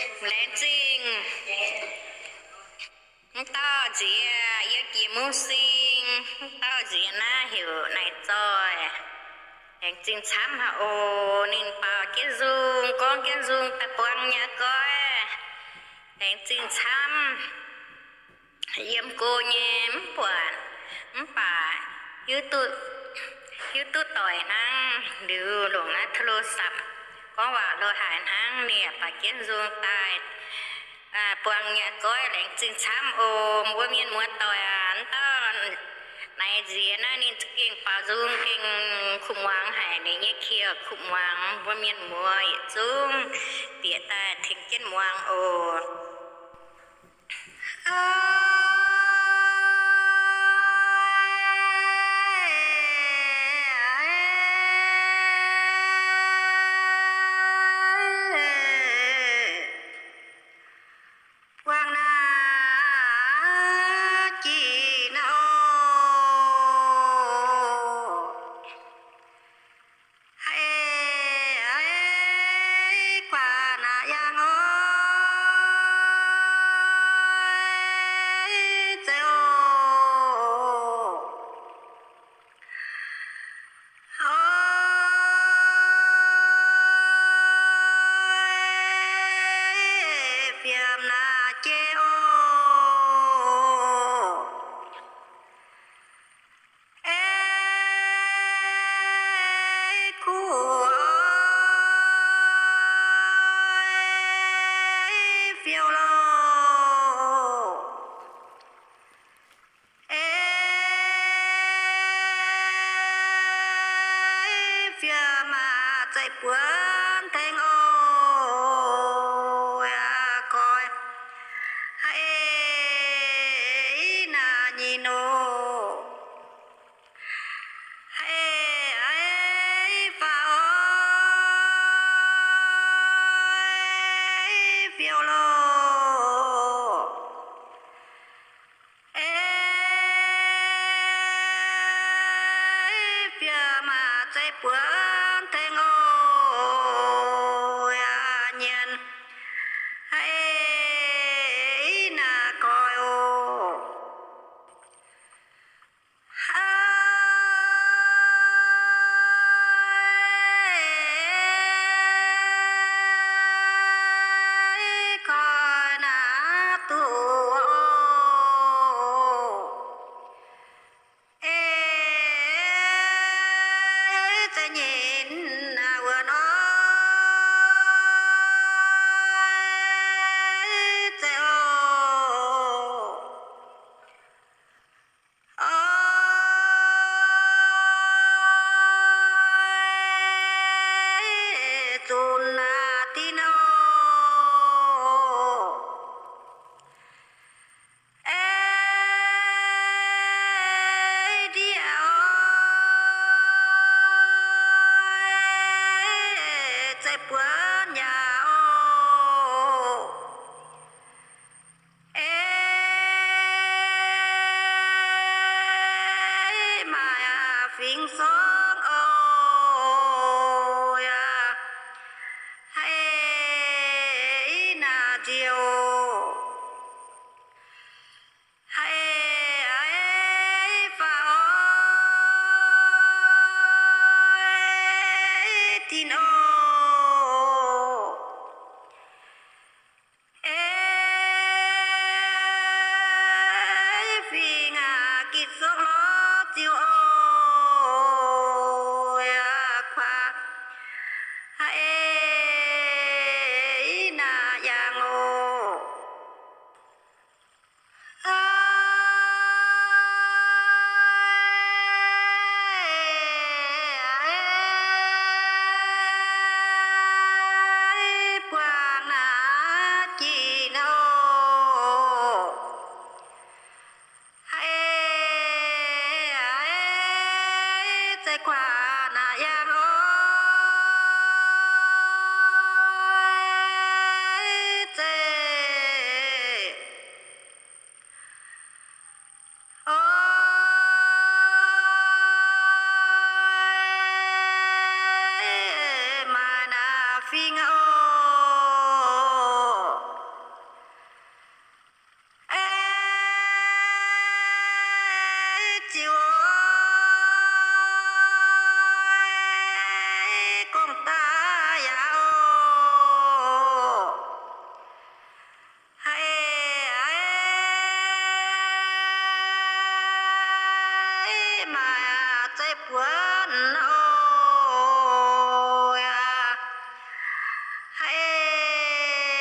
Laengz zingh m'dauh nziex yiem jiex mungv sing, m'dauh nziex naaiv heuc Naaic Zoih. Laengz zingh camv haic oc. Ninh baaux jienv nzung, gorngv jienv nzung daaih buang nyei goiv. Laengz zingh camv. Yiem go nyei mv buatc, mv baac hiuv duqv, hiuv duqv doic hnangv. Liuz longc naaiv โทรศัพท์ gorngv waac lo haic hnangv. Ninh yaac baaux jienv nzung daaih buang nyei goiv. Laengz zingh camv oc. Mbuo mienh muoz-doic aac, m'dauh naaic nziex naaiv ninh za'gengh baaux nzung gengh kuv muangx haic. Ninh nyei kie kuv muangx, mbuo mienh muoz yietc zungv bieqc daaih tengx jienv muangx oc. Buangh naaiv jiex naaiv oc. Haiz, haiz, guaax naaiv yangh oix zeiz oc. Oix fiem naaiv jiex oc. Ei kuv oix fiou loh. Ei fiem maac zeiz buonc tengx oc. Aa, koi, ei, naaiv nyei nor. Ei, ei, faaux oix fiou loh. Ei fiem maac zeiz buonc tengx oc. Aa, nyienz, ei, naaiv koi oc. Ei, koi naaiv duqv oc. Ei, zeiz nyei naaiv wuov nor, ei, zeiz oc. Oix zunc naaiv dinh oc. Ei, ndiev oix zeiz buonc yaac oc. Ei, maaih fingx sorng oc. Aa, haiz naaiv nziouv. Haiz, haiz faaux oix dinh oc. Ei, fingx aac, gitv zorqv lorz ziux oc. Aa, kuaax, haiz naaiv yangh oc. Ei, buangh naaiv jiex oc. Haiz, haiz, zeiz guaax naaiv yangh oix zeiz oix maaih naaiv fingx oc. Gorngv daaih yaac oc, haiz, haiz maaih zeiv buonc oc, haiz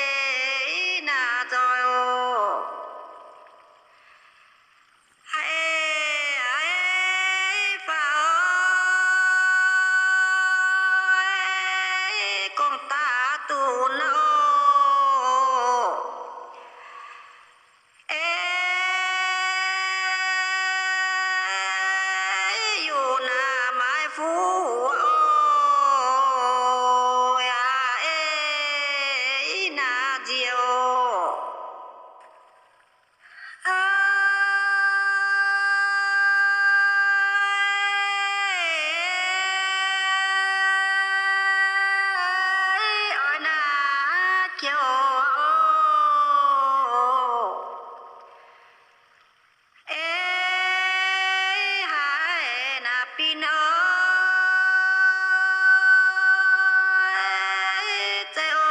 naaic nzoih oc. Haiz, haiz faaux oc, gorngv daaih duqv nor oc. Ei, yungh naaic maaih fuqv oc, ei, naaic nziex oc. Oix naaic jiex oc. Ei, haiz naaic bin oc, zeiv oc.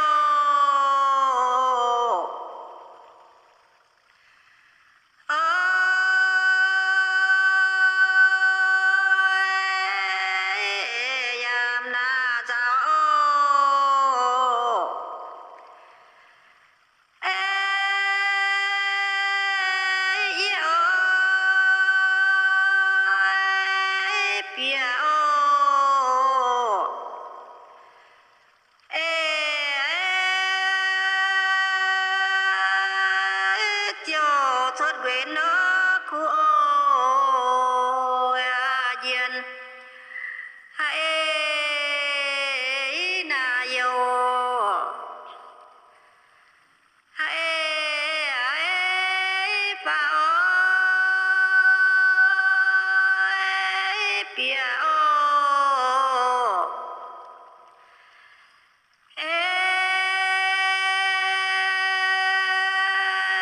Oix, yaac naaic nzauh oc. Ei, yie oix bieqc oc. Ei, ziouc cuotv nquenx nor kuv oc, njienx haiz naaic youh. Haiz, haiz faaux oc, bieqc oc.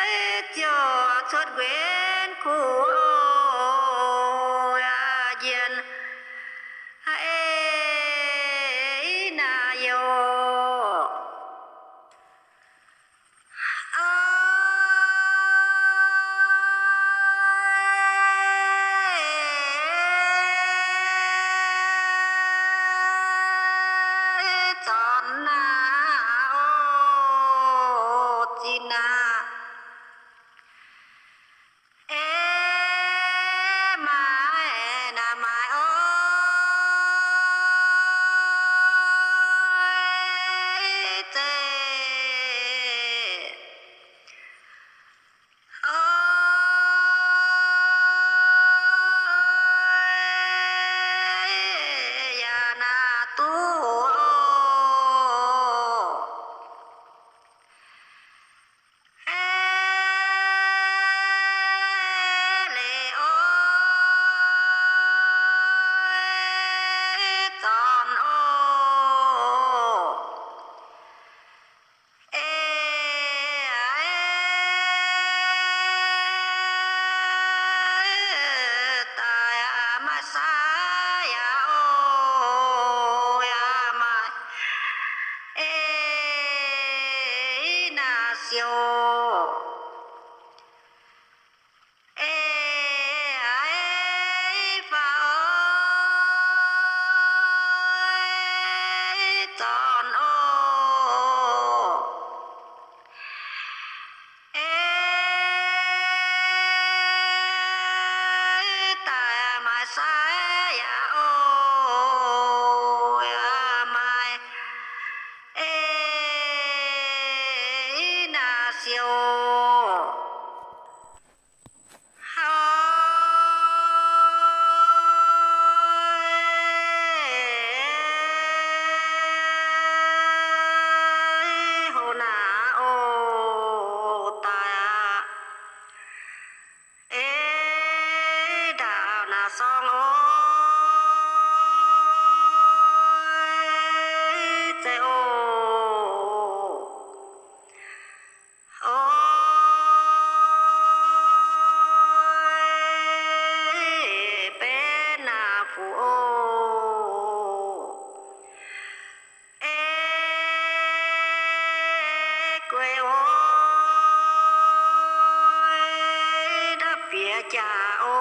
Ei, ziouc cuotv nquenx kuv oc, njienx haiz naaic youh. Oix, zornc naaic oc, zinh naaic. Ei, maaih naaic maaih oc, zeiv oc, yaac naaic duqv oc. Ei, leiz oc, zornc oc. Ei, daaih aqv, maaih sai yaac oc, yaac maaih ei naaic siou. Ei, ei faaux oc, zornc oc. Ei, daaih maaih sai yaac oc, yaac maaih ei naaic siou. Oix, hoc naaic oc, daaih aqv. Ei, ndaauh naaic sorng oc, zeiv oc. Oc, guei o, nda'bieqc jaax o,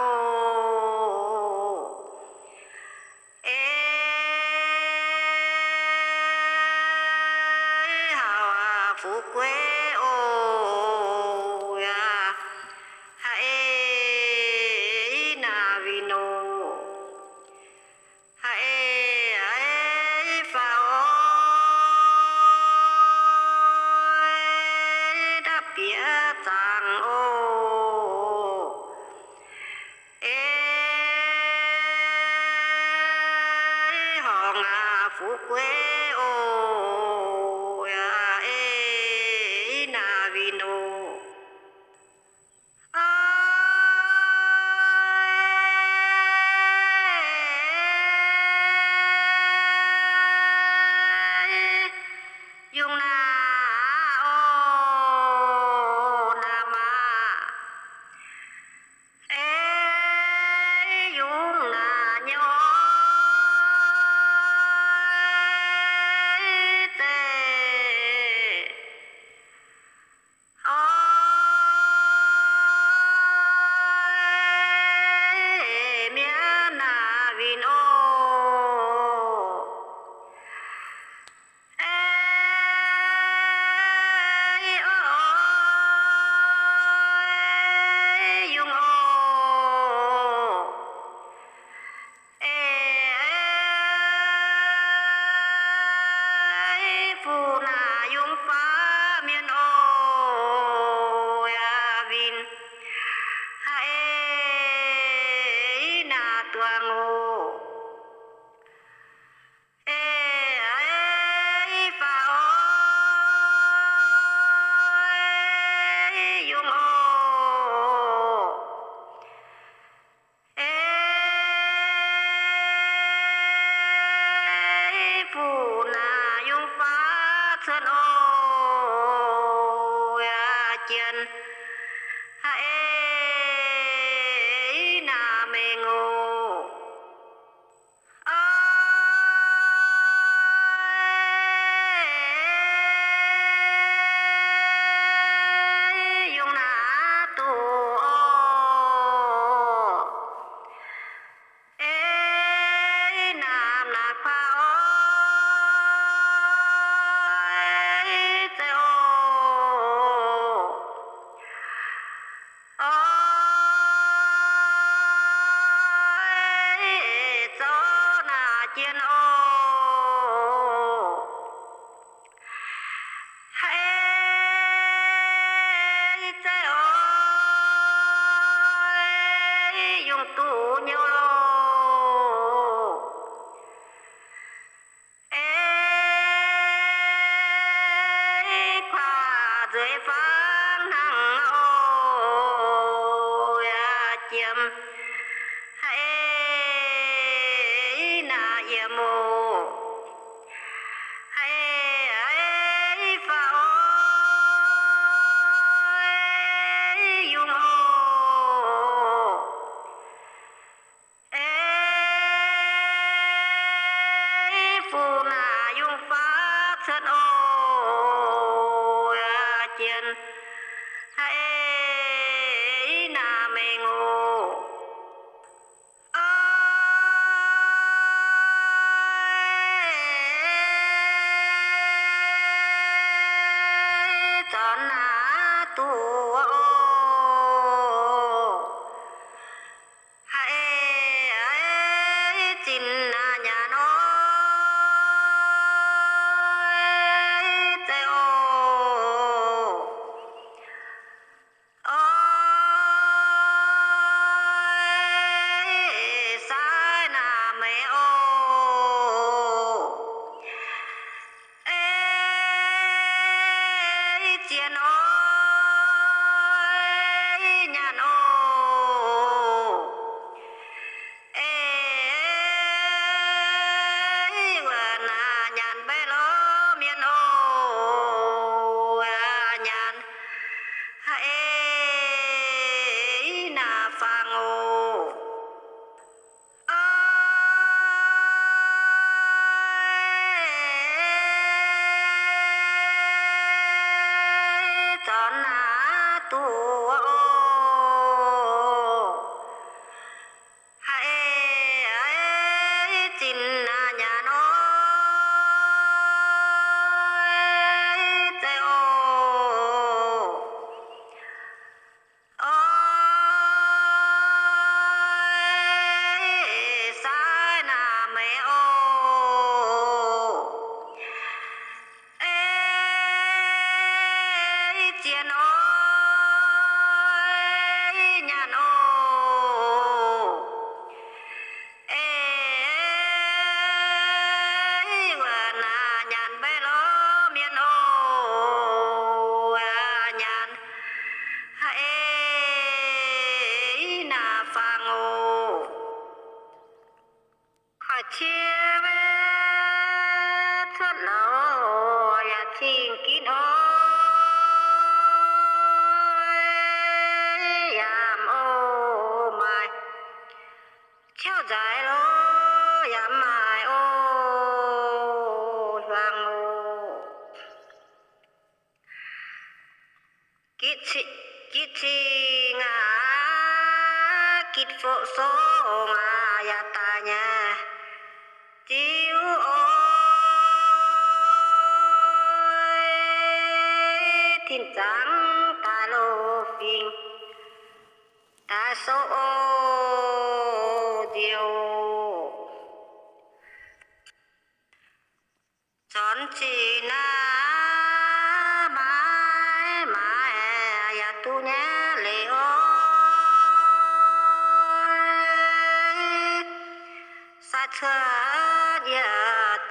ei hauc fu'jueiv o, yaac haiz ei naaic winh o, haiz ei faaux o, nda'bieqc zaangc o, ei horngc aac fu'jueiv o, yaac ei naaic winh o. Yungh naaic oc, naaic maah, ei yungh naaic nyei oc, ei zeiz oc, ei mienv naaic winh oc, ei oc, ei yungh oc, ei fuqv naaic yungh faatv mienh oc, yaac winh haiz ei naaic duangc oc, ei faaux o, ei yungh oc, ei fuqv naaic yungh faatv cuotv oc, yaac jien haiz ei naaic mengh oc, o, ei yungh naaic duqv oc, ei naaic naaic kuaaiv oc, ei zeiz oc, o, ei zoux naaic jien oc, ei zeiz oc, ei yungh duqv nyouv loh, ei kuaaiv nzueic fangv hnangv oc, yaac jiem haiz ei naaic yiem oc, haiz ei faaux oc, ei yungh oc, ei fuqv naaic yungh faatv cuotv oc, yaac jien haiz ei naaic mengh oc, o, ei zoux naaic duqv oc, haiz ei zinh naaic nyanc oc, ei zeiz oc, o, ei saaiv naaic meix oc, ei zien oc, ei nyanc oc, ei wuov naaic nyanc mbei lorz mienh oc, nyanc haiz ei naaic fangx oc, o, duqv oc. Haiz, haiz zinh naaiv nyanc oc, zeiz oc. Oix, sai naaiv meih oc. Ei, zien oc, nyanc oc. Ei, wuov naaiv nyanc mbaeqv lorz mienh oc, nyanc. Ei, naaiv fangx oc. Koi cie cuotv lauh yaac cing ginv oc, yaac oc maaih ciouv nzaaix loh, yaac maaih oc hluangx oc. Gitv cing aac, gitv foqv song aac, yaac daaih nyei diuv oc. Tin zaangc daaih loz fingx, daaih souv oc nziouv. Zornc zinh naaiv maaiz maaiz yaac duqv nyei leiz oc. Sai cuotv yie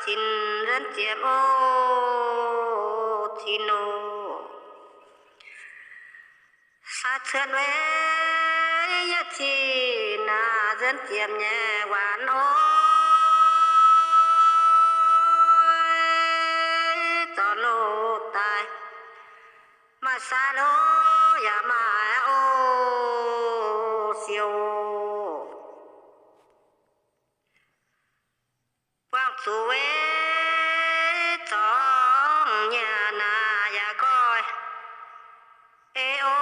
zinh nzuonx ziepc oc, zinh oc. Sai cuotv weic yie zinh naaiv nzuonx ziepc nyei waanc oc. Zornc loz daaih maaih sai loh yaac maaih oc siou. Buangh zuqc weic zorngv nyanc naaic yaac nqoi ei oc.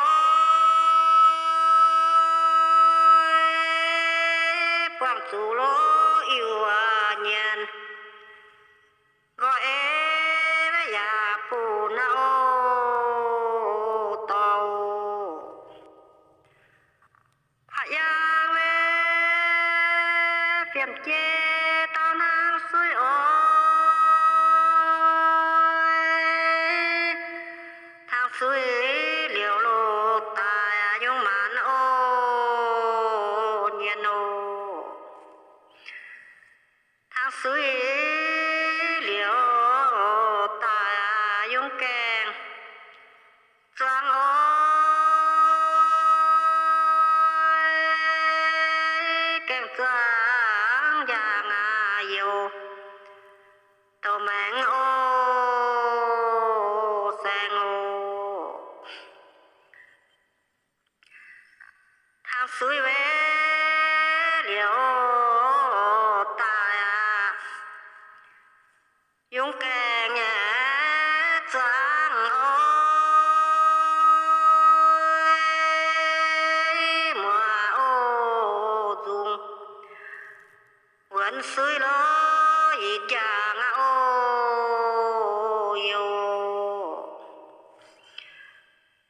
Buangh zuqc loh iuc nyanc nqoi ei, yaac bun naaiv oc dorh. Haaix yaang weic fiem jeiv dauh hnangv suiv oc. Hnangv suiv liuz loh daaih yungz maanc oc, nyanc oc. Hnangv suiv liuz daaih yungz gaengh zuangx oc. Gaengh zuangx njang aac youc douc maengx oc, saeng oc. Hnangv suiv weic liuz daaih aqv, yungz gaengh nyei zuangx oc. Muoz oc, nzungh wuonx suiv loh yitc njang aqv oc, youc.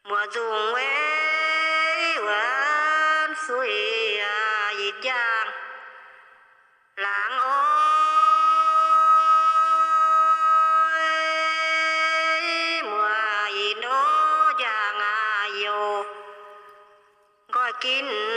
Muoz nzungh weic wuonx suiv yitc njang laangz oc. Muoz yitc ndoqv njang aqv, youc nqoi ginv